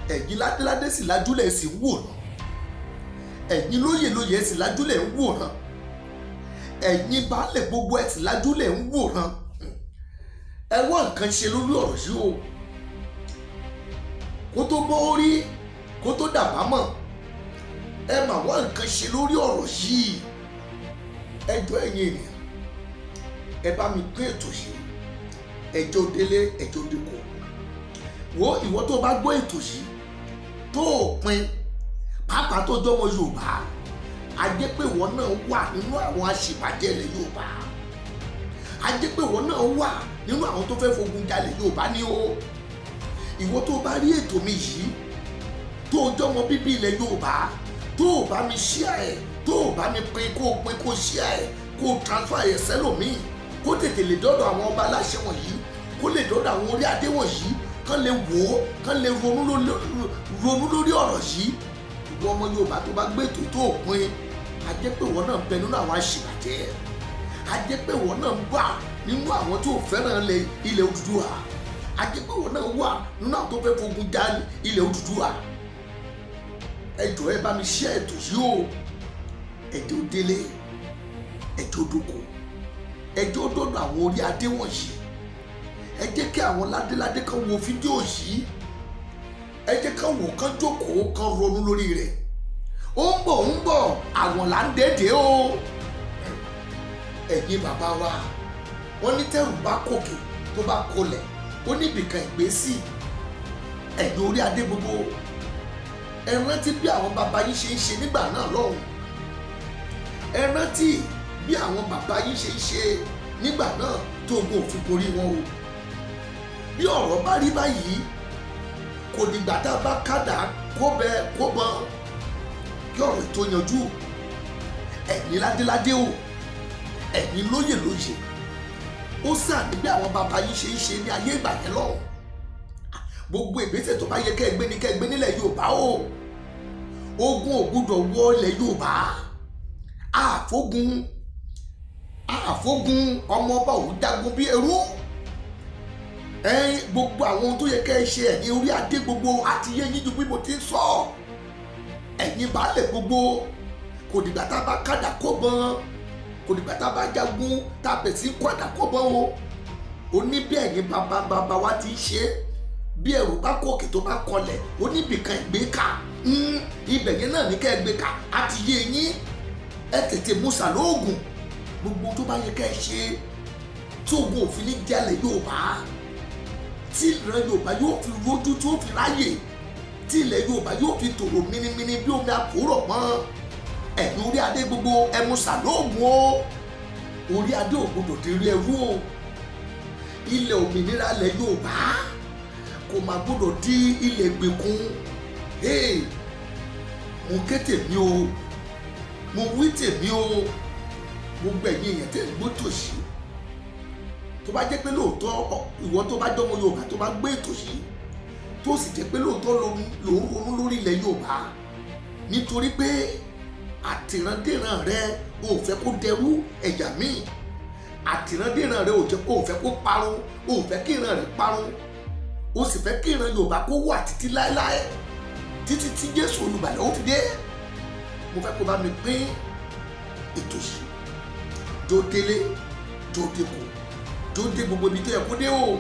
Ẹ̀yin ládéládé sì lájúlẹ̀ sì ń wòran, ẹ̀yin lóyè lóyè sì lájúlẹ̀ ń wòran, ẹ̀yin baálẹ̀ gbogbo ẹ̀ sì lájúlẹ̀ ń wòran. Ẹ wá nǹkan ṣe lórí ọ̀rọ̀ yìí o, kó tó bọ́ orí, kó tó dàbámọ̀. Ẹ mà wá nǹkan ṣe lórí ọ̀rọ̀ yìí. Ẹ jọ̀ọ́, ẹ̀yin ènìyàn, ẹ bá mi pín ètò yìí. Ẹjọ́ délé, ẹjọ́ dẹ́kọ̀. Wo ìwọ tó bá gbọ́ ètò yìí tó o pín, pàápàá tó jọmọ Yorùbá, a jẹ́ pé ìwọ náà wà nínú àwọn àṣìbàjẹ́ ilẹ̀ Yorùbá. A jẹ́ pé ìwọ náà wà nínú àwọn tó fẹ́ fogun jalè Yorùbá ní o. Ìwọ tó bá rí ètò mi yìí, tó jọmọ bíbí ilẹ̀ Yorùbá, tó o bá mi share ẹ̀, tó o bá mi pín, kó o pín, kó o share ẹ̀, kó o transfer ẹ̀ sẹ́lòmíì, kó tètè lè dọ́dọ̀ àwọn ọba aláṣẹ wọ̀nyí, kó lè dọ́dọ̀ àwọn orí adé wọ̀nyí, kán lè wò ó, kán lè ronú lórí ọ̀rọ̀ yìí. Ìwọ ọmọ Yorùbá tó bá gbé ètò tó o pín, a jẹ́ pé ìwọ náà bẹ nínú àwọn àṣìbàjẹ́. A jẹ́ pé ìwọ náà wà nínú àwọn tó fẹ́ràn ilẹ̀ Odùduwà. A jẹ́ pé ìwọ náà wà nínú àwọn tó fẹ́ fogun já ilẹ̀ Odùduwà. Ẹ jọ̀ọ́, ẹ bá mi ṣe ètò yìí o. Ẹ jẹ́ ó délé, ẹ jẹ́ ó dóko, ẹ jẹ́ ó dọ́dọ̀ àwọn orí adé wọ̀nyí. Ẹ jẹ́ kí àwọn ládéládé kan wo fídíò yìí. Ẹ jẹ́ kán wò, kán jókòó, kán ronú lórí rẹ̀. Ó ń bọ̀, ń bọ̀, àwọn là ń dédé o. Ẹ̀yin bàbá wa, wọ́n ní tẹ́rù bá kòkè, tó bá kolẹ̀, ó níbìkan ìgbésí. Ẹ̀yin orí adé gbogbo, ẹ rántí bí àwọn bàbá yín ṣe ń ṣe nígbà náà lọ́hùn. Ẹ rántí bí àwọn bàbá yín ṣe ń ṣe nígbà náà tó ogun òfin borí wọn o. Bí ọ̀rọ̀ bá rí báyìí, kò dìgbà tá a bá kádà kó bẹ kó bọ́n kí ọ̀rọ̀ tó yanjú. Ẹ̀yin ládéládé o, ẹ̀yin lóyè lóyè, ó sàn ní bí àwọn bàbá yín ṣe ń ṣe ní ayé ìgbà yẹn lọ́hùn. Gbogbo ìgbésẹ̀ tó bá yẹ kẹ́ ẹ gbé ní kẹ́ ẹ gbé nílẹ̀ Yorùbá o. Ogun ò gbúdọ̀ wọ ilẹ̀ Yorùbá. Àfógun, àfógun, ọmọ ọba ò jagun bí ẹrú. Ẹ̀yin, gbogbo àwọn ohun tó yẹ kẹ́ ẹ ṣe, ẹ̀yin orí adé gbogbo, àti yé yín ju bí mo ti ń sọ. Ẹ̀yin baálẹ̀ gbogbo, kò dìgbà tá a bá kádà kó bọ́n, kò dìgbà tá a bá jagun tá a bẹ̀ sí kó àdá kó bọ́n o. Ó ní bí ẹ̀yin bàbá bàbá wa ti ń ṣe. Bí ẹrù bá kòkè, tó bá kọlẹ̀, ó níbìkan ìgbé kà. Ibẹ̀ yẹn náà ní kẹ́ ẹ gbé kà. Àti yé yín, ẹ tètè musa lóògùn. Gbogbo tó bá yẹ kẹ́ ẹ ṣe tí ogun òfin ní jalè Yorùbá, tí ìran Yorùbá yóò fi rójú, tí ó fi ráyè, tí ilẹ̀ Yorùbá yóò fi tòrò mínímíní bí omi àkórọ̀ mọ́, ẹ̀yin orí adé gbogbo, ẹ musa lóògùn o. Orí adé ò gbọdọ̀ dé rí ẹrú o. Ilẹ̀ òmìnira ilẹ̀ Yorùbá. Kò má gbọ́dọ̀ di ilẹ̀ gbèkún. Hey, mo ké tèmi o, mo wí tèmi o. Gbogbo ẹ̀yin èèyàn tẹ́ ń gbọ́ tòṣì, tó bá jẹ́ pé lóòótọ́ ìwọ tó bá jọmọ Yorùbá, tó bá gbé ètò yìí, tó sì jẹ́ pé lóòótọ́ ló ń ronú lórí ilẹ̀ Yorùbá, nítorí pé àtìrandíran rẹ ò fẹ́ kó dẹrú ẹ̀yà míì, àtìrandíran rẹ ò jẹ́ kó ò fẹ́ kó parun, ò fẹ́ kí ìran rẹ parun, ó sì fẹ́ kí ìran Yorùbá kó wà títí láéláé, títí tí Jésù Olùgbàlà ó fi dé, mo fẹ́ kó bá mi pín ètò yìí jó délé, jó dẹ́kọ̀, jó dé gbogbo ibi tó yẹ kó dé o.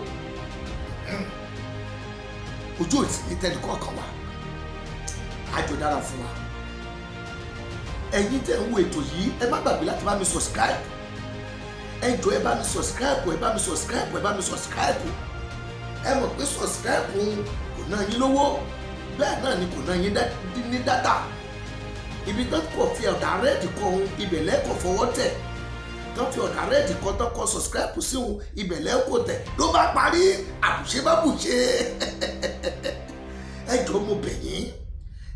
Ojú òsì ní tẹnìkọ̀ọ̀kan wa, àjò dára fún wa. Ẹ̀yin tẹ́ ń wo ètò yìí, ẹ má gbàgbé láti bá mi subscribe. Ẹ jọ̀ọ́, ẹ bá mi subscribe, ẹ bá mi subscribe, ẹ bá mi subscribe. Ẹ mọ̀ pé subscribe kò ná yín lówó, bẹ́ẹ̀ náà ni kò ná yín ní data. Ibi tó kọ̀ fi ọ̀dà red kọ ohun, ibẹ̀ lẹ́kọ̀ọ́ fọwọ́ tẹ̀. Tó fi ọ̀dà red kọ, tó kọ subscribe sí ohun, ibẹ̀ lẹ́kọ̀ọ́ tẹ̀, ló bá parí. Àbùṣe bá bùṣe. Ẹ jọ̀ọ́, mo bẹ̀ yín,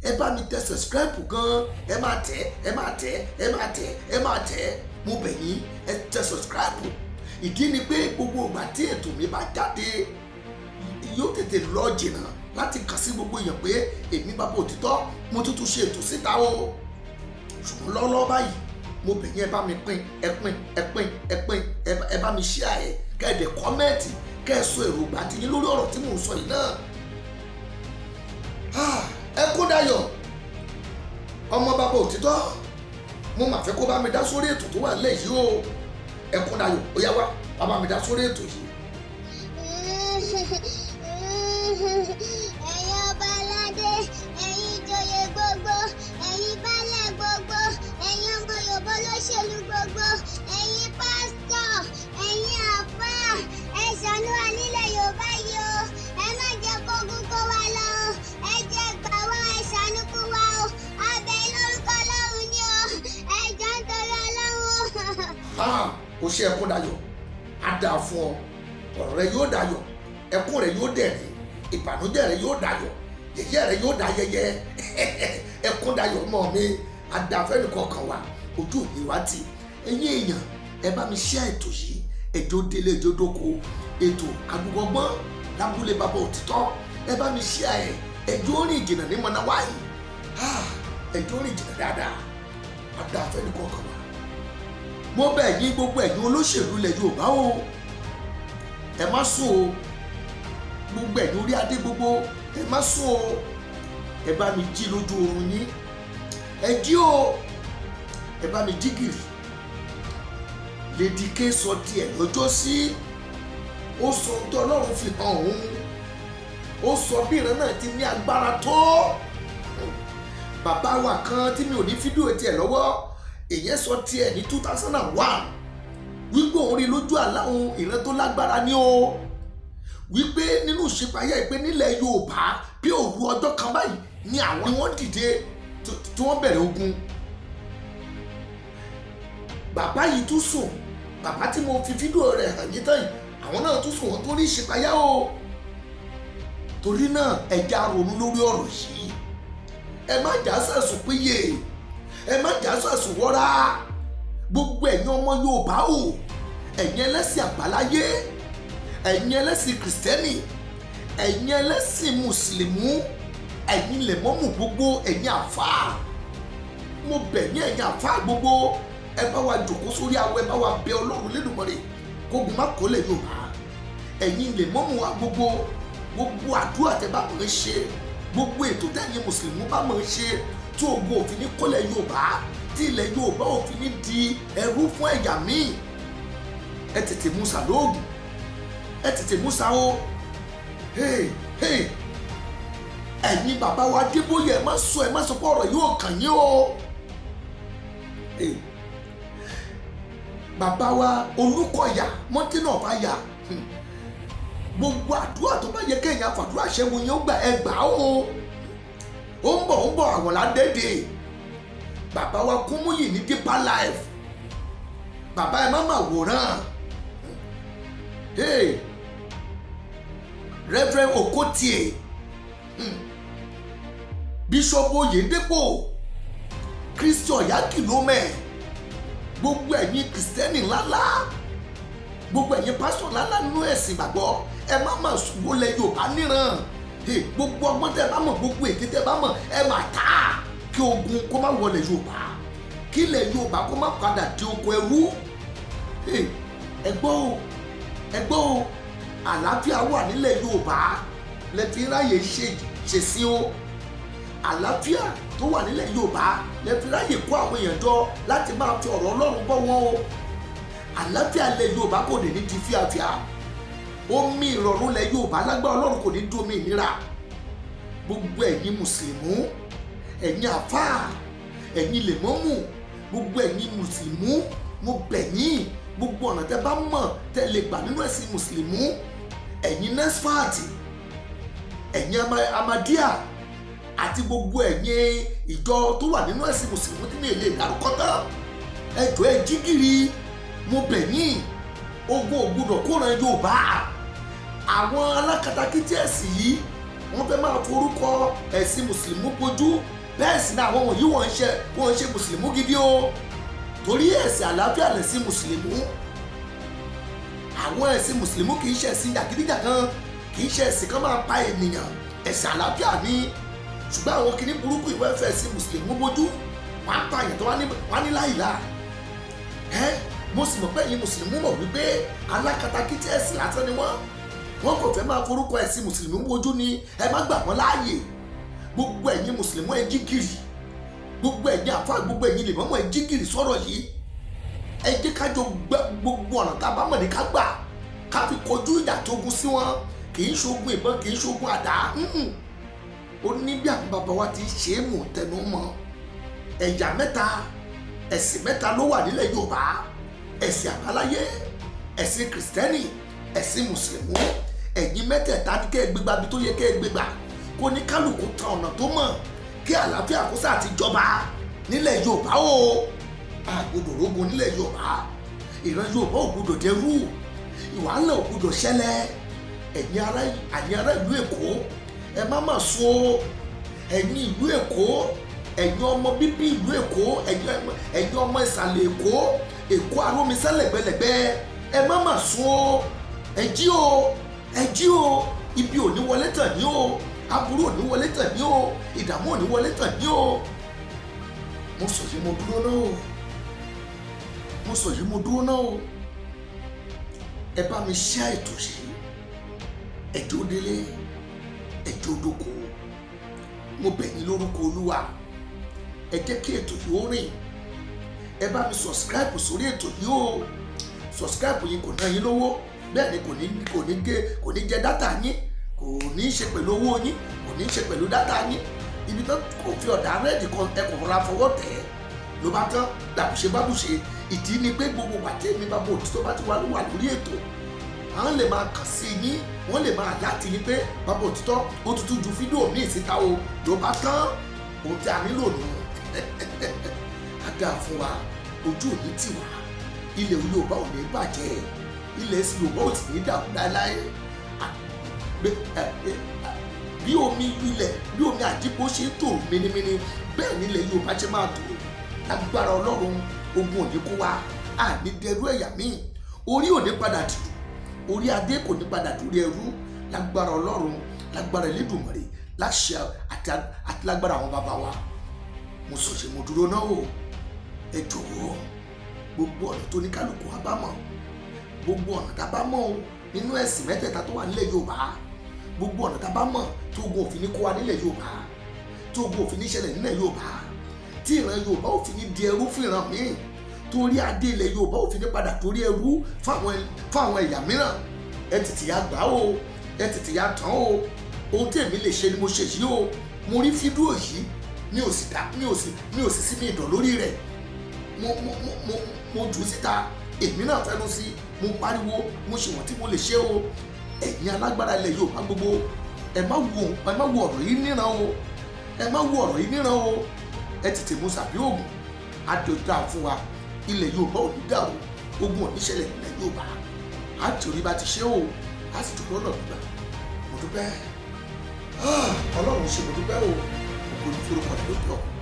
ẹ bá mi tẹ subscribe gan. Ẹ máa tẹ, ẹ máa tẹ, ẹ máa tẹ, ẹ máa tẹ. Mo bẹ̀ yín, ẹ tẹ subscribe. Ìdí ni pé gbogbo ìgbà tí ètò mi bá jáde, yóò tètè lọ jìnnà láti kàn sí gbogbo èèyàn pé èmi Bàbá Òtítọ́, mo tuntun ṣe ètò síta o. Ṣùgbọ́n lọ́wọ́lọ́wọ́ báyìí, mo bẹ̀ yín, ẹ bá mi pín, ẹ pín, ẹ pín, ẹ pín, ẹ bá mi share ẹ, kẹ́ ẹ dẹ̀ comment, kẹ́ ẹ sọ èròǹgbà tiyín lórí ọ̀rọ̀ tí mò ń sọ yìí náà. Ẹkúndayọ̀ ọmọ Bàbá Òtítọ́, mo mà fẹ́ kó bá mi dá sórí ètò tó wà nílẹ̀ yìí o. Ẹkúndayọ̀, ó yá, wá bá mi dá sórí ètò yìí. Ẹ̀yin ọba aládé, ẹ̀yin ìjòyè gbogbo, ẹ̀yin baálẹ̀ gbogbo, ẹ̀yin ọmọ Yorùbá olóṣèlú gbogbo, ẹ̀yin pásítọ̀, ẹ̀yin àfáà, ẹ ṣàánú wa nílẹ̀ Yorùbá yìí o. Ẹ má jẹ́ kógun kó wa lọ o. Ẹ jẹ́ gbà wá, ẹ ṣàánú fún wa o. Abẹ lórúkọ Ọlọ́run ni o. Ẹ jọ̀ọ́, nítorí Ọlọ́run o. Ah, kò ṣe, Ẹkúndayọ̀, á dáa fún ọ. Ọ̀rọ̀ rẹ yóò dayọ̀, ẹkún rẹ yóò dẹ̀rín, ìbànújẹ́ rẹ yóò dayọ̀, yẹ̀yẹ́ rẹ yóò dayẹyẹ. Ẹkúndayọ̀ ọmọ mi, á dáa fẹ́nìkọ̀ọ̀kan wa, ojú òní wa ti. Ẹ̀yin èèyàn, ẹ bá mi ṣe ètò yìí, ẹjọ́ délé, ẹjọ́ dóko. Ètò Agbọgbọ́n lábúlé Bàbá Òtítọ́, ẹ bá mi ṣe ẹ, ẹjọ́ rìn jìnnà ní mọ̀nàwáyì, ẹjọ́ rìn jìnnà dáadáa. Á dáa fẹ́nìkọ̀ọ̀kan wa. Mo bẹ̀ yín, gbogbo ẹ̀yin olóṣèlú ilẹ̀ Yorùbá o, ẹ má sùn o. Gbogbo ẹ̀yin orí adé gbogbo, ẹ má sùn o. Ẹ bá mi jí lójú oorun yín, ẹ jí o, ẹ bá mi jí gìrì. Lady K sọ tiẹ̀ lọ́jọ́ sí, ó sọ ohun tó Ọlọ́run fi hàn òun, ó sọ bí ìran náà ti ní agbára tó. Bàbá wa kan tí mi ò ní fídíò tiẹ̀ lọ́wọ́, èyàn sọ tiẹ̀ ní 2001 wípé òun rí lójú àlá òun, ìran tó lágbára ní o, wípé nínú ìṣípayá ìpè nílẹ̀ Yorùbá, bí òru ọjọ́ kan báyìí ni àwọn ni wọ́n dìde tí wọ́n bẹ̀rẹ̀ ogun. Bàbá yìí tún sùn, bàbá tí mo fi fídíò rẹ̀ hàn yín tán yìí, àwọn náà tún sùn, wọ́n tó rí ìṣípayá o. Torí náà, ẹ já ronú lórí ọ̀rọ̀ yìí. Ẹ má jà sàsùn péye, ẹ má jà sàsùn wọ́rá. Gbogbo ẹ̀yin ọmọ Yorùbá o, ẹ̀yin ẹlẹ́sìn àbáláyé, ẹ̀yin ẹlẹ́sìn Kìrìsìtẹ́nì, ẹ̀yin ẹlẹ́sìn Mùsùlùmí, ẹ̀yin lẹ̀mọ́mù gbogbo, ẹ̀yin àfáà, mo bẹ̀ yín, ẹ̀yin àfáà gbogbo, ẹ bá wa jòkó sórí awọ, ẹ bá wa bẹ Ọlọ́run Lédùmarè kógun má kó lẹ̀ Yorùbá. Ẹ̀yin lẹ̀mọ́mù wa gbogbo, gbogbo àdúrà tẹ bá mọ̀ ń ṣe, gbogbo ètò tẹ̀yin Mùsùlùmí bá mọ̀ ń ṣe tí ogun òfin ní kólẹ̀ Yorùbá, tí ilẹ̀ Yorùbá òfin ní di ẹrú fún ẹ̀yà míì, ẹ tètè mú sàlóògùn, ẹ tètè mú sa o. Hey, hey. Ẹ̀yin bàbá wa Adébóyè, ẹ má sọ, ẹ má sọ pé ọ̀rọ̀ yóò kàn yín o. Hey. Bàbá wa Olúkọ̀yà, Mountain of Fire, gbogbo àdúrà tó bá yẹ kéèyàn àfàdúrà ṣẹ́gun yín ó gbà, ẹ gbà ó. Ó ń bọ̀, ó ń bọ̀, àwọn ládédè. Bàbá wa Kúmúyì ní Deeper Life, bàbá, ẹ má mà wòran. Hey. Reverend Okotie, Bishop Oyedepo, Christian Oyakhilome, gbogbo ẹ̀yin Kìrìsìtẹ́nì ńláńlá, gbogbo ẹ̀yin pásítọ̀ ńláńlá nínú ẹ̀sìn ìgbàgbọ́, ẹ má mà wọlé Yorùbá níran. Gbogbo ọgbọ́n tẹ́ ẹ bá mọ̀, gbogbo ète tẹ́ ẹ bá mọ̀, ẹ má ta kí ogun kó má wọlé Yorùbá, kí ilẹ̀ Yorùbá kó má padà di oko ẹrú. Ẹ gbọ́ o, ẹ gbọ́ o, àlàáfíà wà nílẹ̀ Yorùbá lẹ fi ráyè ṣe ṣèsìn o. Àlàáfíà tó wà nílẹ̀ Yorùbá lẹ fi ráyè kó àwọn èèyàn jọ láti máa fi ọ̀rọ̀ Ọlọ́run bọ́ wọn o. Àlàáfíà ilẹ̀ Yorùbá kò ní di fíafíà. Omi ìrọ̀rùn ilẹ̀ Yorùbá, lágbára Ọlọ́run, kò ní di omi ìnira. Gbogbo ẹ̀yin Mùsùlùmí, ẹ̀yin àfáà, ẹ̀yin lèmọ́mù, gbogbo ẹ̀yin Mùsùlùmí, mo bẹ̀ yín, gbogbo ọ̀nà tẹ́ bá mọ̀ tẹ́ lè gbà nínú ẹ̀sìn Mùsùlùmí, ẹ̀yin Nasfat, ẹ̀yin Ahmadiyya àti gbogbo ẹ̀yin ìjọ tó wà nínú ẹ̀sìn Mùsùlùmí tí mi lè dárúkọ tán, ẹ jọ̀ọ́, ẹ jí gìrì, mo bẹ̀ yín. Ogun ò gbọdọ̀ kóran Yorùbá. Àwọn alákatakítí ẹ̀sìn yìí, wọ́n fẹ́ máa forúkọ ẹ̀sìn Mùsùlùmí bojú. Bẹ́ẹ̀ sì ni àwọn wọ̀nyí, wọ́n ń ṣe Mùsùlùmí gidi o, torí ẹ̀sìn àlàáfíà lẹ̀sìn Mùsùlùmí. Àwọn ẹ̀sìn Mùsùlùmí kì í ṣe ẹ̀sìn jàgídíjàgan, kì í ṣe ẹ̀sìn kan máa pa ènìyàn, ẹ̀sìn àlàáfíà ni. Ṣùgbọ́n àwọn kìíní burúkú ìwé ẹ̀fẹ̀ ẹ̀sìn Mùsùlùmí bójú, wọ́n á pààyàn tó wọ́n á ní láìláà ẹ́. Mo sì mọ̀ pé ẹ̀yin Mùsùlùmí mọ̀ wípé alákatakítí ẹ̀sìn lásán ni wọ́n. Wọ́n kò fẹ́ máa forúkọ ẹ̀sìn Mùsùlùmí bójú ni. Ẹ má gbà wọ́n láàyè. Gbogbo ẹ̀yin Mùsùlùmí, ẹ jí gìrì. Gbogbo ẹ̀yin àfáà, gbogbo ẹ̀yin lèmọ́mọ́, ẹ jí gìrì sọ̀rọ̀ yìí. Ẹ jẹ́ ká jọ gbogbo ọ̀nà tá a bá mọ̀ ní ká gbà ká fi kojú ìjà tó gun sí wọn. Kì í ṣogun ìbọn, kì í ṣogun àdá. Ó ní bí àwọn bàbá wa ti ṣe é, mò ń tẹnu mọ́. Ẹ̀yà mẹ́ta, ẹ̀sìn mẹ́ta ló wà nílẹ̀ Yorùbá: ẹ̀sìn àbáláyé, ẹ̀sìn Kìrìsìtẹ́nì, ẹ̀sìn Mùsùlùmí. Ẹ̀yin mẹ́tẹ̀ẹ̀ta ní kẹ́ ẹ gbégbá bí tó yẹ kẹ́ ẹ gbégbá, kó ní kálukú tan ọ̀nà tó mọ̀, kí àlàáfíà kó sáà ti jọba nílẹ̀ Yorùbá o. A gbọ́dọ̀ rógun nílẹ̀ Yorùbá. Ìran Yorùbá ò gbọ́dọ̀ dẹrú, ìwàhálà ò gbọ́dọ̀ ṣẹlẹ̀. Ẹ̀yin ará ìlú Èkó, ẹ má mà sùn o. Ẹ̀yin ìlú Èkó, ẹ̀yin ọmọ bíbí ìlú Èkó, ẹ̀yin ọmọ ìsàlẹ̀ Èkó, Èkó arómisá lẹ́gbẹ̀lẹ́gbẹ̀, ẹ má mà sùn o. Ẹ jí o, ẹ jí o. Ibi ò ní wọlé tàn ní o, aburú ò ní wọlé tàn ní o, ìdààmú ò ní wọlé tàn ní o. Mo sọ yìí, mo dúró náà o. Mo sọ yìí, mo dúró náà o. Ẹ bá mi ṣe ètò yìí, ẹjọ́ délé, ẹjọ́ dóko. Mo bẹ̀ yín lórúkọ Olúwa, ẹ jẹ́ kí ètò yìí ó rìn. Ẹ bá mi subscribe sórí ètò yìí o. Subscribe yìí kò ná yín lówó, bẹ́ẹ̀ ni kò ní gé, kò ní jẹ data yín, kò ní í ṣe pẹ̀lú owó yín, kò ní í ṣe pẹ̀lú data yín. Ibi tó kò fi ọ̀dà red kan, ẹ kò rọra fọwọ́ tẹ̀ ẹ́, ló bá tán. Làbùṣe bá bùṣe. Ìdí ni pé gbogbo pàtẹ́ mi bá bò tó bá ti wà ló wà lórí ètò, àwọn lè máa kàn sí yín, wọ́n lè máa láti yín pé Bàbá Òtítọ́ ó tuntun ju fídíò míì síta o. Ló bá tán. Ohun tí a nílò nù á dáa fún wa. Ojú ò ní tì wá, ilẹ̀ Yorùbá ò ní bàjẹ́, ilẹ̀ Yorùbá ò sì ní dàrú láéláé. Bí omi ilẹ̀, bí omi àdìpọ̀ ṣe ń tòrò mínímíní, bẹ́ẹ̀ ni ilẹ̀ Yorùbá ṣe máa tòrò lágbára Ọlọ́run. Ogun ò ní kó wa, àní dẹrú ẹ̀yà míì. Orí ò ní padà dìrù, orí adé kò ní padà dúró ẹrú lágbára Ọlọ́run, lágbára Elédùmarè, láṣẹ àti lágbára àwọn bàbá wa. Mo sọ ṣe, mo dúró náà o. Ẹ jọ̀wọ́, gbogbo ọ̀nà tó ní kálukú wa bá mọ̀, gbogbo ọ̀nà tá a bá mọ̀ o nínú ẹ̀sìn mẹ́tẹ̀ẹ̀ta tó wà nílẹ̀ Yorùbá, gbogbo ọ̀nà tá a bá mọ̀ tó ogun òfin ní kó wa nílẹ̀ Yorùbá, tó ogun òfin ní ṣẹlẹ̀ nílẹ̀ Yorùbá, tí ìran Yorùbá òfin ní di ẹrú fún ìran míì, torí adé ilẹ̀ Yorùbá òfin ní padà torí ẹrú fáwọn ẹ̀yà mìíràn, ẹ tètè ya gbà o, ẹ tètè ya tán o. Ohun tí èmi lè ṣe ni mo ṣe yìí o. Mo rí fídíò yìí, mi ò sì dá mi ò sì sí mi ìdàn lórí rẹ̀. Mo jù ú síta, èmi náà fẹnu sí, mo pariwo, mo ṣe wọ́n tí mo lè ṣe o. Ẹ̀yin alágbára ilẹ̀ Yorùbá gbogbo, ẹ má wo ọ̀rọ̀ yìí níran o. Ẹ má wo ọ̀rọ̀ yìí níran o. Ẹ tètè mú sàbí ògùn àdòdà fún wa. Ilẹ̀ Yorùbá ò ní dàrú, ogun ò ní ṣẹlẹ̀ nílẹ̀ Yorùbá. Á torí bá ti ṣe o, á sì tó lọ́nà gbígbà. Mo dúpẹ́. Ah, Ọlọ́run ṣe, mo dúpẹ́ o. Ògo ní forúkọ rẹ̀ lókè ọ̀run.